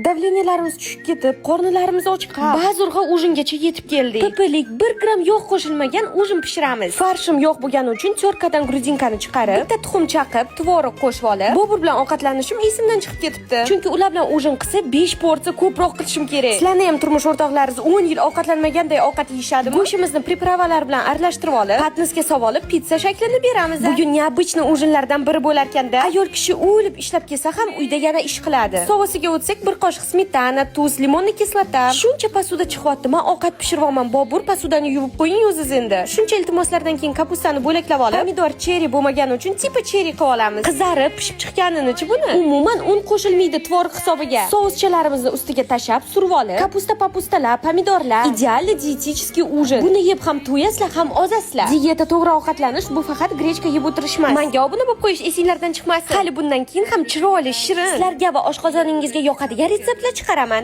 Давления larimiz tushib ketib, qornilarimiz ochqab, bazo'rg'a ужин gacha yetib keldik. Pp-lik 1 gramm yog' qo'shilmagan ужин pishiramiz. Фарш im yo'q bo'lgani uchun тёрка dan грудинка ni chiqarib, bitta tuxum chaqib, tvorog qo'shib olib, Bobur bilan ovqatlanishim esimdan chiqib ketibdi. Chunki ular bilan ужин qilsa 5 porsiya ko'proq qilishim kerak. Sizlarni ham turmush o'rtoqlaringiz 10 yil ovqatlanmaganday ovqat yeyishadimi? Go'shtimizni приправа lar bilan aralashtirib olib, поднос ga solib olib, pitsa shaklini beramiz. Bugun необычный ужин lardan biri bo'larkanda, ayol kishi o'lib ishlab kelsa ham uyda yana ish qiladi. Sousiga o'tsak, bir qoshiq smetana, tuz, лимонный кислота. Shuncha посуда chiqyapti. Men ovqat pishiryapman. Bobur, посуда ni yuvib qo'ying o'zingiz endi. Shuncha iltimoslardan keyin капуста ni bo'laklab olib, pomidor cherry bo'lmagani uchun типа cherry qilib olamiz. Qizarib pishib chiqqanini-chi buni? Umuman un qo'shilmaydi tvorog hisobiga. Souschalarimizni ustiga tashlab, surib olib, капуста папуста lar, pomidorlar. Идеальный диетический ужин. Buni yeb ham to'yasizlar, ham ozasizlar. Dieta, to'g'ri ovqatlanish bu faqat гречка yeb o'tirish emas. Menga obuna bo'lib qo'yish esinglardan chiqmasin. Hali bundan keyin ham chiroyli, shirin, sizlarga va oshqozoningizga yoqadigan retseptlar chiqaraman.